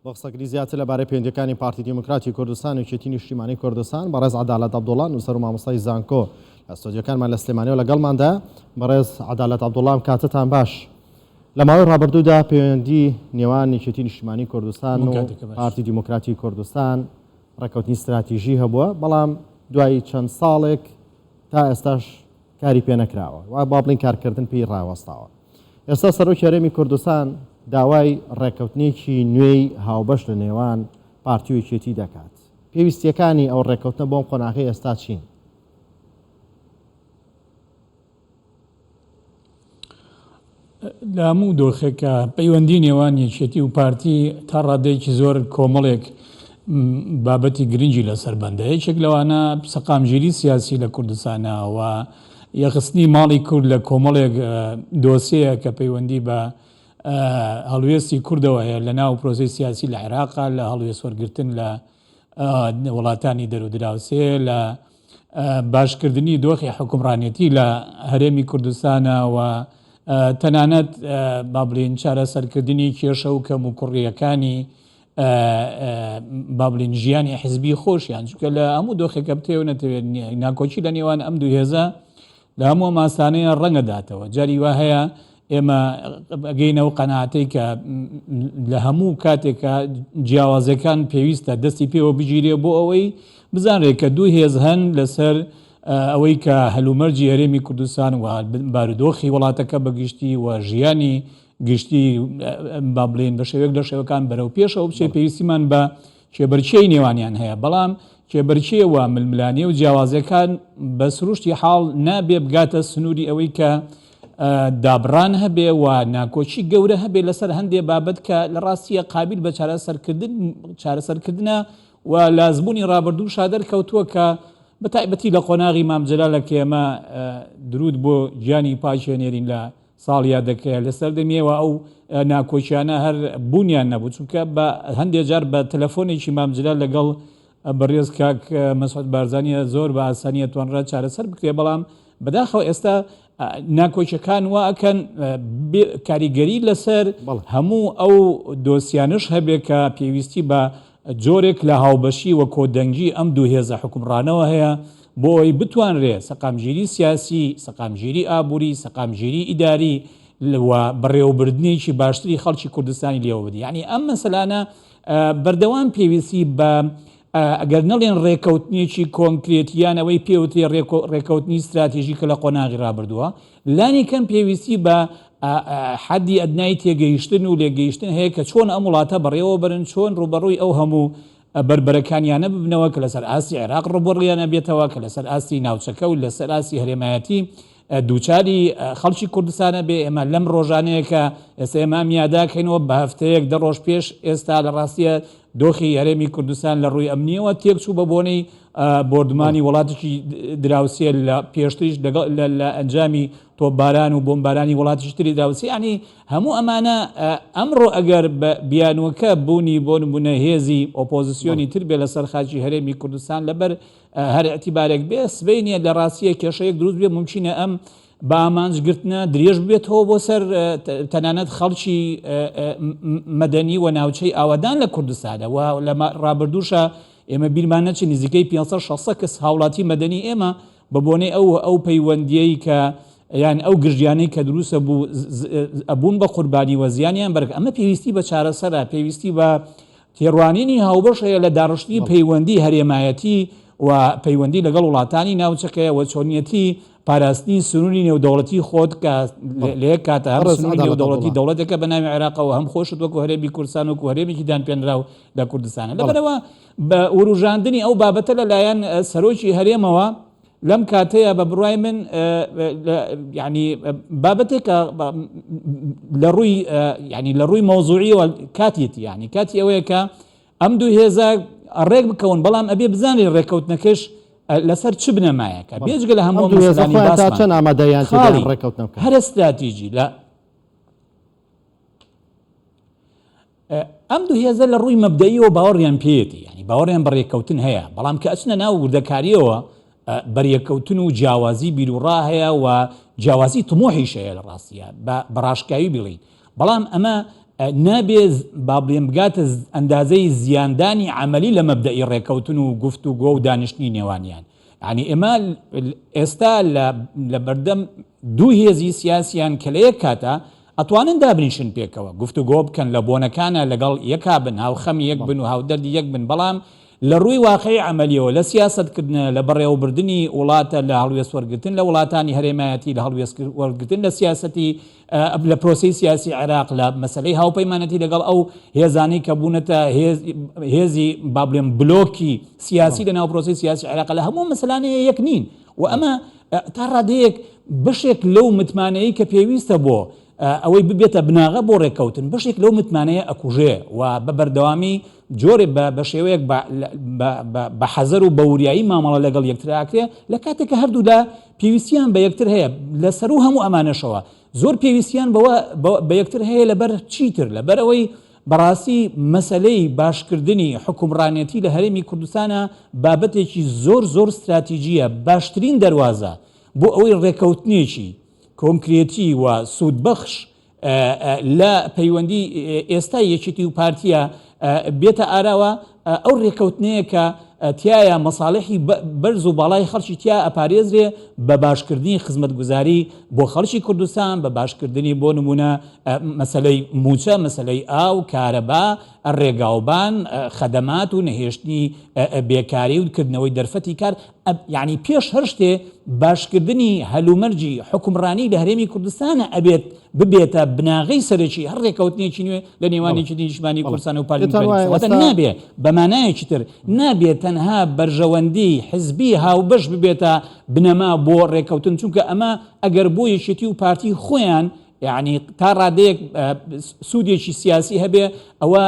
بۆ قسەکردنی زیاتر لەبارەی پەیوەندییەکانی پارتی دیموکراتی کوردستان و یەکێتی نیشتیمانی کوردستان، بەڕێز عەدالەت عەبدوڵا نووسەر و مامۆستای زانکۆ لە ستۆدیۆکانمان لە سلێمانیەوە لەگەڵماندایە. بەڕێز عەدالەت عەبدوڵا ئەم کاتەتان باش. لە ماوەی ڕابردوودا پەیوەندی نێوان یەکێتی نیشتیمانی کوردستان و پارتی دیموکراتی کوردستان ڕێککەوتنی ستراتیژی هەبووە، بەڵام دوای چەند ساڵێک تا ئێستاش کاری پێ نەکراوە و با بڵێین کارکردن پێی ڕاوەستاوە. ئێستا سەرۆکی هەرێمی کوردستان داوای ڕێککەوتنێکی نوێی هاوبەش لە نێوان پارتی و یەکێتی دەکات. پێویستییەکانی ئەو ڕێککەوتنە بۆ ئەم قۆناغەی ئێستا چین؟ لە هەموو دۆخێکا پەیوەندی نێوان یەکێتی و پارتی تا ڕادەیەکی زۆر کۆمەڵێک بابەتی گرنگی لەسەر بەندە یەکێک لەوانە سەقامگیری سیاسی لە کوردستانە و یەخستنی ماڵی کورد لە کۆمەڵێک دۆسیەیە کە پەیوەندی بە هەڵوێستی کوردەوە هەیە لە ناو پرۆسەی سیاسی لە عێراقا لە هەڵوێست وەرگرتن لە وڵاتانی دەرودراوسێ لە باشکردنی دۆخی حوکمڕانێتی لە هەرێمی کوردستانە و تەنانەت با بڵێین چارەسەرکردنی کێشە و کەموکوڕییەکانی با بڵێین ژیانی حزبی خۆشیان چونکە لە هەموو دۆخێکە بتەوێ و نەتەوێت ناکۆکی لە نێوان ئەم دوو هێزە لە هەموو ئەم ئاستانەیە ڕەنگە داتەوە جاری وا هەیە ئێمە ئەگەینە ئەو قەناعەتەی کە لە هەموو کاتێکا جیاوازەکان پێویستە دەستی پێوە بگیرێ بۆ ئەوەی بزانرێت کە دوو هێز هەن لەسەر ئەوەی کە هەلومەرجی هەرێمی کوردستان و بارودۆخی وڵاتەکە بەگشتی و ژیانی گشتی با بڵێین بە شێوەیەک لە شێوەکان بەرەو پێشەوە بچێت پێویستیمان بە کێبەرکێی نێوانیان هەیە، بەڵام کێبەرکێ و ململانێ و جیاوازیەکان بە سروشتی حاڵ نابێ بگاتە سنووری ئەوەی کە دابڕان هەبێ و ناکۆکی گەورە هەبێ لەسەر هەندێ بابەت کە لە ڕاستیە قابیل بە چارەسەرکردن چارەسەرکردنە و لە ئەزموونی ڕابردووشا دەرکەوتووە کە بە تایبەتی لە قۆناغی مام جەلالە کە ئێمە دروود بۆ گیانی پاکی ئەنێرین لە ساڵیادەکەیە لە سەردەمیەوە ئەو ناکۆکیانە هەر بوونیان نەبوو چونکە بە هەندێ جار بە تەلەفۆنێکی مام جلال لەگەڵ بەڕێز کاک مەسعود بارزانیە زۆر بە ئاسانیە توانرا چارەسەر بکرێ بەڵام بەداخەوە ئێستا ناکۆکیەکان وا ئەکەن کاریگەری لەسەر هەموو ئەو دۆسیانش هەبێ کە پێویستی بە جۆرێک لە هاوبەشی و کۆدەنگی ئەم دوو هێزە حوکمڕانەوە هەیە بۆ ئەوەی بتوانرێ سەقامگیری سیاسی، سەقامگیری ئابووری، سەقامگیری ئیداری و بەڕێوەبردنێکی باشتری خەڵکی کوردستانی لێوە بدی. یانی ئەم مەسەلانە بەردەوام پێویستی بە ئەگەر نەڵێن ڕێکەوتنێکی کۆنکرێتی یان ئەوەی پێوترێ ڕێکەوتنی ستراتیژی کە لە قۆناغی ڕابردووە لانی کەم پێویستی بە حەدی ئەدنای تێگەیشتن و لێکگەیشتن هەیە کە چۆن ئەم وڵاتە بەڕێوە بەرن، چۆن ڕووبەڕووی ئەو هەموو بەربەرەکانیانە ببنەوە کە لەسەر ئاستی عێراق ڕووبەڕوویان ئەبێتەوە، کە لەسەر ئاستی ناوچەکە و لەسەر ئاستی هەرێمایەتی دووچاری خەڵکی کوردستان ئەبێ. ئێمە لەم ڕۆژانەیە کە ئێستا ئێمە ئەم یادە ئەکەینەوە بە هەفتەیەک دە ڕۆژ پێش ئێستا لە ڕاستیە دۆخی هەرێمی کوردستان لە ڕووی ئەمنییەوە تێکچوو بە بۆنەی بۆردومانی وڵاتێکی دراوسێ لە پێشتریش لەگەڵ لە ئەنجامی تۆپباران و بۆمبارانی وڵاتێکی تری دراوسێ یانی هەموو ئەمانە ئەمڕۆ ئەگەر بە بیانووەکە بوونی بۆ نموونە هێزی ئۆپۆزسیۆنی تر بێ لەسەر خاکی هەرێمی کوردستان لەبەر هەر ئیعتیبارێک بێ سبەینێ لە ڕاستیە کێشەیەک دروست بێ مومکینە ئەم بە ئامانج گرتنە درێژ ببێتەوە بۆ سەر تەنانەت خەڵکی مەدەنی و ناوچەی ئاوادان لە کوردستانە و لە ڕابردووشە ئێمە بیرمان نەچێت نزیکەی 500 600 کەس هاوڵاتی مەدەنی ئێمە بە بۆنەی ئەو ئەو پەیوەندیەی کە یان ئەو گرژیانەی کە دروستە بوو ئەبوون بە قوربانی و زیانیان بەرک ئەمە پێویستی بە چارەسەرە پێویستی بە تێڕوانینی هاوبەش هەیە لە داڕشتنی پەیوەندی هەرێمایەتی و پەیوەندی لەگەڵ وڵاتانی ناوچەکەیە و چۆنیەتی پاراستنی سنووری نێودەوڵەتی خۆت کە لە یەک کاتە هەم سنووری نێودەوڵەتی دەوڵەتێکە بە ناوی عێراقەوە هەم خۆشت وەکو هەرێمی کوردستان وەکو هەرێمێکی دانپێنراو لە کوردستانە لەبەرئەوە بە وروژاندنی ئەو بابەتە لەلایەن سەرۆکی هەرێمەوە لەم کاتەیە بە بڕای من ینی بابەتێکە لە ڕووی ینی لە ڕووی مەوزوعیەوە کاتیەتی ینی کاتی ئەوەیە کە ئەم دوو هێزە ڕێک بکەون بەڵام ئەبێ بزانێت ڕێککەوتنەکەش لەسەر چ بنەمایەکە بێجگە لە هەموو هێزەکانی چەند ئامادەیان خاڵی ڕێککەوتنە هەرە استراتیژی لە ئەم دوو هێزە لە ڕووی مەبدەئیەوە باوەڕیان پێیەتی، یانی باوەڕیان بە ڕێککەوتن هەیە، بەڵام کە ئەچنە ناو وردەکارییەوە بەریەککەوتن و جیاوازی بیروڕا هەیە و جیاوازی تموحیش هەیە لە ڕاستییا بە ڕاشکاوی بیڵێین. بەڵام ئەمە نابێ با بڵێم بگاتە ئەندازەی زیاندانی عەمەلی لە مەبدەئی ڕێکەوتن و گفتوگۆ و دانیشتنی نێوانیان. یانی ئێمە ئێستا لە بەردەم دوو هێزی سیاسیان کە لە یەک کاتا ئەتوانن دابنیشن پێکەوە گفتوگۆ بکەن لە بۆنەکانە لەگەڵ یەکا بن هاوخەمی یەک بن و هاودەردی یەک بن بەڵام لە ڕووی واقعی عەمەلیەوە لە سیاسەتکردنە لە بەڕێوەبردنی وڵاتە لە هەڵوێست وەرگرتن لە وڵاتانی هەرێمایەتی لە هەڵوێست وەرگرتن لە سیاسەتی لە پرۆسەی سیاسی عێراق لە مەسەلەی هاوپەیمانەتی لەگەڵ ئەو هێزانەی کە بوونەتە هێزی با بڵێم بلۆکی سیاسی لە ناو پرۆسەی سیاسی عێراق لە هەموو مەسەلانەیە یەک نین و ئەمە تا ڕادەیەک بەشێک لەو متمانەیە کە پێویستە بۆ ئەوەی ببێتە بناغە بۆ ڕێککەوتن بەشێک لەو متمانەیە ئەکوژێ و بە بەردەوامی جۆرێ بە بە شێوەیەک بە بە بە حەزەر و بە وریایی مامەڵە لەگەڵ یەکتر ئاکرێ لە کاتێک کە هەردوولا پێویستیان بە یەکتر هەیە لە سەروو هەموو ئەمانەشەوە زۆر پێویستیان بەوە بە یەکتر هەیە لەبەر چیتر لەبەر ئەوەی بەڕاستی مەسەلەی باشکردنی حوکمڕانێتی لە هەرێمی کوردستانە بابەتێکی زۆر زۆر ستراتیجیە باشترین دەروازە بۆ ئەوەی ڕێکەوتنێکی کۆنکرێتی و سوودبەخش لە پەیوەندی ئێستای یەکێتی و پارتیە بێتە ئاراوە ئەو رێکەوتنەیە کە تیایا مەساڵحی بەرز و باڵای خەڵکی تیا ئەپارێزرێ بە باشکردنی خزمەتگوزاری بۆ خەڵکی کوردستان بە باشکردنی بۆ نمونە مەسەلەی موچە مەسەلەی ئاو کارەبا ڕێگاوبان خەدەمات و نەهێشتنی بێکاری و کردنەوەی دەرفەتی کار یانی پێش هەر شتێ باشکردنی هەلومەرجی حوکمڕانی لە هەرێمی کوردستانە ئەبێت ببێتە بناغەی سەرەکی هەر ڕێکەوتنێکی نوێ لە نێوان یەکێتی نیشتمانی کوردستان و پارتی دیموکراتی واتە نابێ بە مانایەکی تر نابێ تەنها بەرژەوەندی حزبی هاوبەش ببێتە بنەما بۆ ڕێکەوتن چونکە ئەمە ئەگەر بۆ یەکێتی و پارتی خۆیان یەعنی تا ڕادەیەک سوودێکی سیاسی هەبێ ئەوە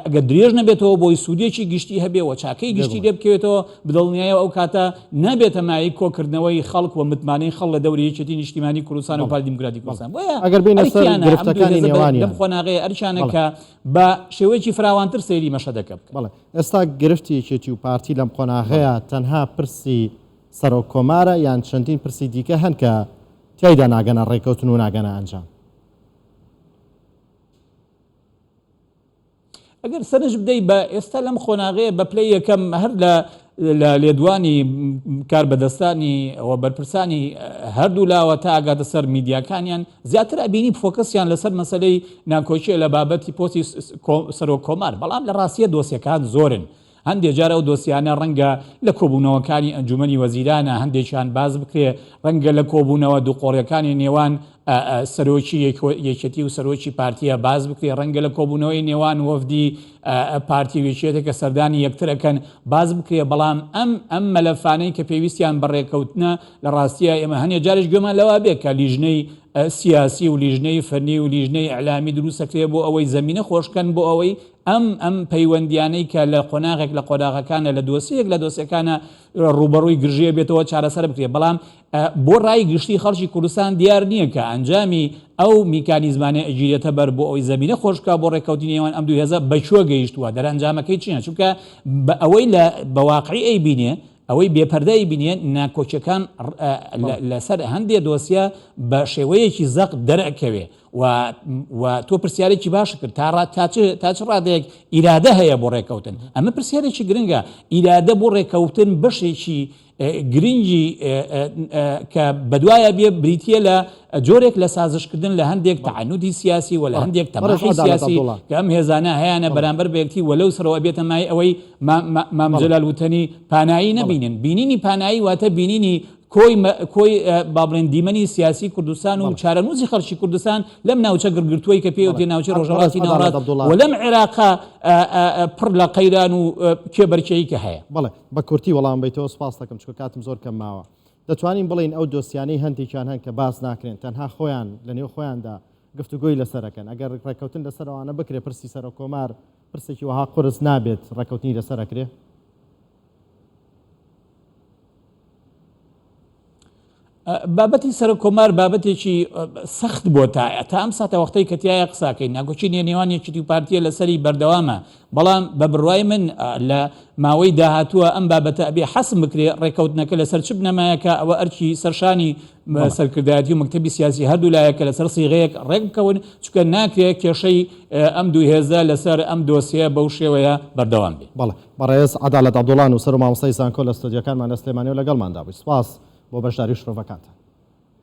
ئەگەر درێژ نەبێتەوە بۆی سوودێکی گشتی هەبێ و چاکەی گشتی لێ بکەوێتەوە بدڵنیایەوە ئەو کاتە نابێتە مایەی کۆکردنەوەی خەڵک و متمانەی خەڵک لە دەوری یەکێتی نیشتیمانی کوردستان و پارتی دیموکراتی کوردستان بۆیە ئەگەر بێینە سەر ئەرکیانە ئەم دوو گرفتەکانی هێزە نێوانیان لەم قۆناغەیە ئەرکیانە بەڵێ کە بە شێوەیەکی فراوانتر سەیری مەشهەدەکە بکەن. بەڵێ ئێستا گرفتی یەکێتی و پارتی لەم قۆناغەیە تەنها پرسی سەرۆک کۆمارە یان چەندین پرسی دیکە هەن کە تیایدا ناگەنە ڕێکەوتن و ناگەنە ئەنجام. ئەگەر سەرنج بدەی بە ئێستا لەم قۆناغەیە بە پلەی یەکەم هەر لە لە لێدوانی کاربەدەستانی و بەرپرسانی هەردوو لاوە تا ئاگاتە سەر میدیاکانیان زیاتر ئەبینی فۆکەسیان لەسەر مەسلەی ناکۆکیە لە بابەتی پۆستی سەرۆک کۆمار بەڵام لە ڕاستیە دۆسیەکان زۆرن هەندێ جار ئەو دۆسیانە ڕەنگە لە کۆبوونەوەکانی ئەنجومەنی وەزیرانە هەندێکیان باس بکرێ، ڕەنگە لە کۆبوونەوە دووقۆڵیەکانی نێوان سەرۆکی یەکێتی و سەرۆکی پارتیە باس بکرێ، ڕەنگە لە کۆبوونەوەی نێوان وەفدی پارتی و یەکێتی کە سەردانی یەکتر ئەکەن باس بکرێ، بەڵام ئەم ئەم مەلەفانەی کە پێویستیان بە ڕێکەوتنە لە ڕاستیە ئێمە هەنێ جاریش گوێمان لەوە بێ کە لیژنەی سیاسی و لیژنەی فەنی و لیژنەی ئیعلامی دروست ئەکرێ بۆ ئەوەی زەمینە خۆشکەن بۆ ئەوەی ئەم ئەم پەیوەندیانەی کە لە قۆناغێک لە قۆناغەکانە لە دۆسیەیەک لە دۆسیەکانە ڕووبەڕووی گرژیە بێتەوە چارەسەر بکرێت بەڵام بۆ ڕای گشتی خەڵکی کوردستان دیار نییە کە ئەنجامی ئەو میکانیزمانە ئەگیرێتە بەر بۆ ئەوەی زەمینە خۆش بکا بۆ ڕێککەوتنی نێوان ئەم دوو هێزە بە کوێ گەیشتووە دەرەنجامەکەی چییە چونکە بە ئەوەی لە بە واقعی ئەیبینێ ئەوەی بێ پەردە ئەیبینێ ناکۆکیەکان لەسەر هەندێ دۆسیە بە شێوەیەکی زەق دەرئەکەوێ و و تۆ پرسیارێکی باشت کرد تا ڕا تا چ تا چ ڕادەیەک ئیرادە هەیە بۆ ڕێککەوتن ئەمە پرسیارێکی گرنگە ئیرادە بۆ ڕێککەوتن بەشێکی گرنگی کە بەدوایە بێ بریتە لە جۆرێک لە سازشکردن لە هەندێک تەعنودی سیاسی و لە هەندێک تەماحی سیاسی کە ئەم هێزانە هەیانە بەرامبەر بە یەکتی و لەو سەرەوە بێتە مای ئەوەی مام جەلال وتەنی پانایی نەبینن بینینی پانایی واتە بینینی کۆی کۆی با بڵێن دیمەنی سیاسی کوردستان و چارەنووسی خەڵکی کوردستان لەم ناوچە گڕگرتووەی کە پێی وترێ ناوچەی ڕۆژهەڵاتی ناوەڕاست و لەم عێراقە پڕ لە قەیران و کێبەرکێی کە هەیە. بەڵێ بە کورتی وەڵام بەیتەوە سوپاست دەکەم چونکە کاتم زۆر کەم ماوە. دەتوانین بڵێین ئەو دۆسیانەی هەندێکیان هەن کە باس ناکرێن تەنها خۆیان لە نێو خۆیاندا گفتوگۆی لەسەر ئەکەن ئەگەر ڕێککەوتن لەسەر ئەوانە بکرێ پرسی سەرۆککۆمار پرسێکی وەها قورس نابێت ڕێککەوتنی لەسەر ئەکرێ؟ بابەتی سەرۆک کۆمار بابەتێکی سەخت بۆ تا تا ئەم ساتە وەختەی کە تایە قساکەین ناکۆکی نیە نێوان یەکێتی و پارتیە لەسەری بەردەوامە بەڵام بە بڕوای من لە ماوەی داهاتووە ئەم بابەتە ئەبێ حەسم بکرێ ڕێکەوتنەکە لەسەر چ بنەمایەکە ئەوە ئەرکی سەرشانی سەرکردایەتی و مەکتەبی سیاسی هەردوو لایەکە لەسەر سیغەیەک ڕێک بکەون چونکە ناکرێ کێشەی ئەم دوو هێزە لەسەر ئەم دۆسیە بەو شێوەیە بەردەوام بێ. بەڵێ بەڕێز عەدالەت عەبدوڵا نووسەر و مامۆستای زانکۆ لە ستۆدیۆکانمان لە سلێمانیەوە لەگەڵماندا بووی سوپاس بۆ بەشداری و شرۆڤەکانتان.